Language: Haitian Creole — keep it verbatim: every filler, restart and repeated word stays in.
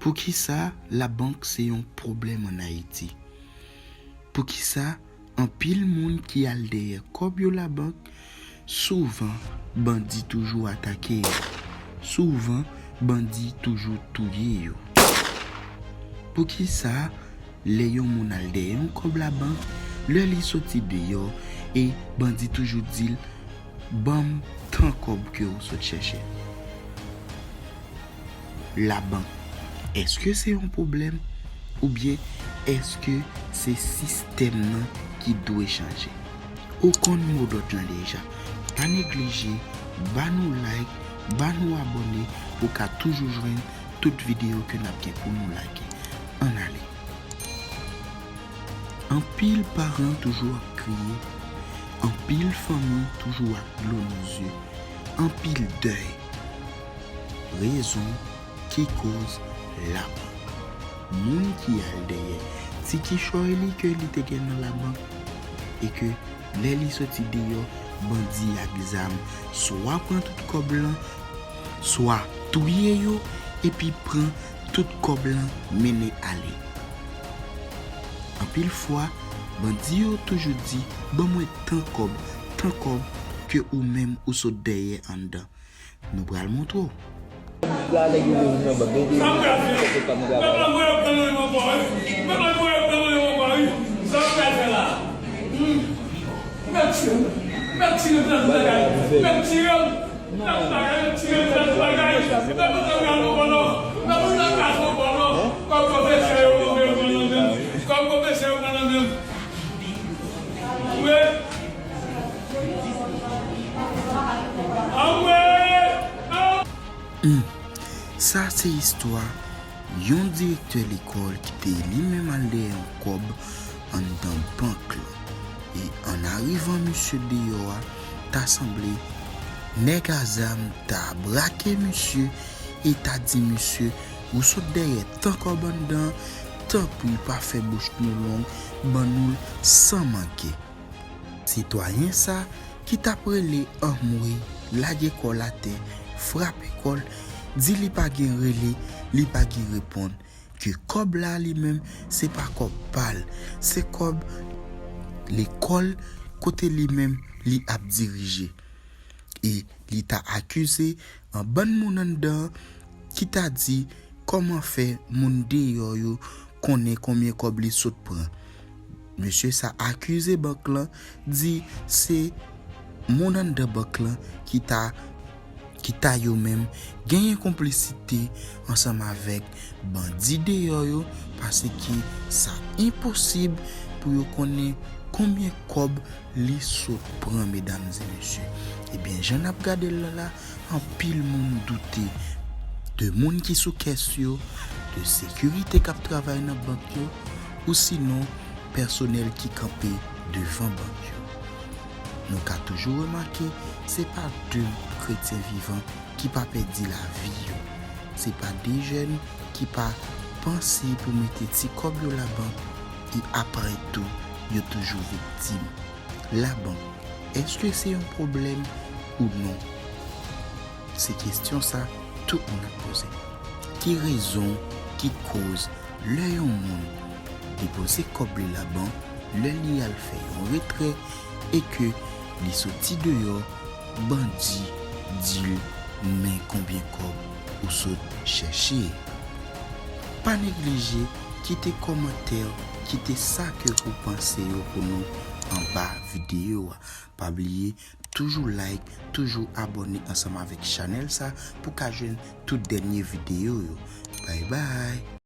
Poukisa labank se yon pwoblèm ann Ayiti? Poukisa anpil moun ki al dèyè kòb yo labank, souvan bandi toujou atake yo? Souvan bandi toujou touye yo. Poukisa lè yon moun al dèyè yon kòb labank, lè li soti deyò e bandi toujou di l, "Ban m tan kòb ke w sot chèche"? Labank, èske se yon pwoblèm oubyen èske se sistèm nan ki dwe chanje? Ou konn modòd lan deja. Pa neglije ba nou like, ba nou abòne pou w ka toujou jwenn tout videyo ke n ap gen pou nou lage. Ann ale. Anpil paran toujou ap kriye, anpil fanmi toujou ak dlo nan zye, anpil dèy. Rezon ki koz labank. Moun ki al dèyè ti kichòy li ke li te gen nan labank e ke lè li soti deyò, bandi ak zam swa pran tout kòb lan, swa touye yo epi pran tout kòb lan mennen ale. Anpil fwa, bandi yo toujou di, "Ban mwen tan kòb, tan kòb ke ou menm ou sot dèyè anndan." Nou pral montre w. La, nèg yo vin nan bank, gade, se pa m travay. Mèt la voye pran nan yo ankò, wi. Mèt la voye pran nan yo ankò, wi. Sa yo pral fè la. Hmm. Mèt tire m. Mèt tire m nan bagay. Mèt tire m. Mèt bagay, mèt tire m nan bagay. Mèt mwen nan kaz ankò non. Mèt mwen nan kaz ankò non. Kòm pwofesè yo pran nan men m. Kòm pwofesè yo pran nan men m. Wi. Anmwe! An- Hmm. Sa se istwa yon direktè lekòl ki te li menm al dèyè yon kòb anndan bank lan. E an arivan misye deyò a, ta sanble nèg a zam ta brake misye e ta di misye, "Ou sot dèyè tan kòb anndan, tanpri pa fè bouch nou long, ban nou l san manke." Sitwayen sa ki t ap rele anmwe, lage kò l atè, frape kò l, di li pa gen rele, li pa gen reponn, ke kòb la li menm se pa kòb pa l, se kòb lekòl kote li menm li ap dirije. E li ta akize an bann moun anndan ki ta di kòman fè moun deyò yo konnen konbyen kòb li sot pran. Mesye sa akize bank lan, di se moun anndan bank lan ki ta, ki ta yo menm genyen konplisite ansanm avèk bandi deyò yo, paske sa enposib pou yo konnen konbyen kòb li sot pran, medam e mesye. Ebyen, jan n ap gade l la, anpil moun doute de moun ki sou kès yo, de sekirite k ap travay nan bank yo, ou sinon pèsonèl ki kanpe devan bank yo. Nou ka toujou remake, se pa de kretyen vivan ki pa pèdi lavi yo. Se pa de jèn ki pa panse pou mete ti kòb yo labank, e apre tou, yo toujou viktim. Labank, èske se yon pwoblèm ou non? Se kesyon sa tout moun ap poze. Ki rezon, ki koz, lè yon moun depoze kòb li labank, lè li al fè yon retrè e ke li soti deyò, bandi di l, "Men konbyen kòb ou sot chèche." Pa neglije kite kòmantè, kite sa ke ou panse yo pou nou anba videyo a. Pa bliye toujou like, toujou abòne ansanm avèk chanèl sa pou ka jwenn tout dènye videyo yo. Bye bye!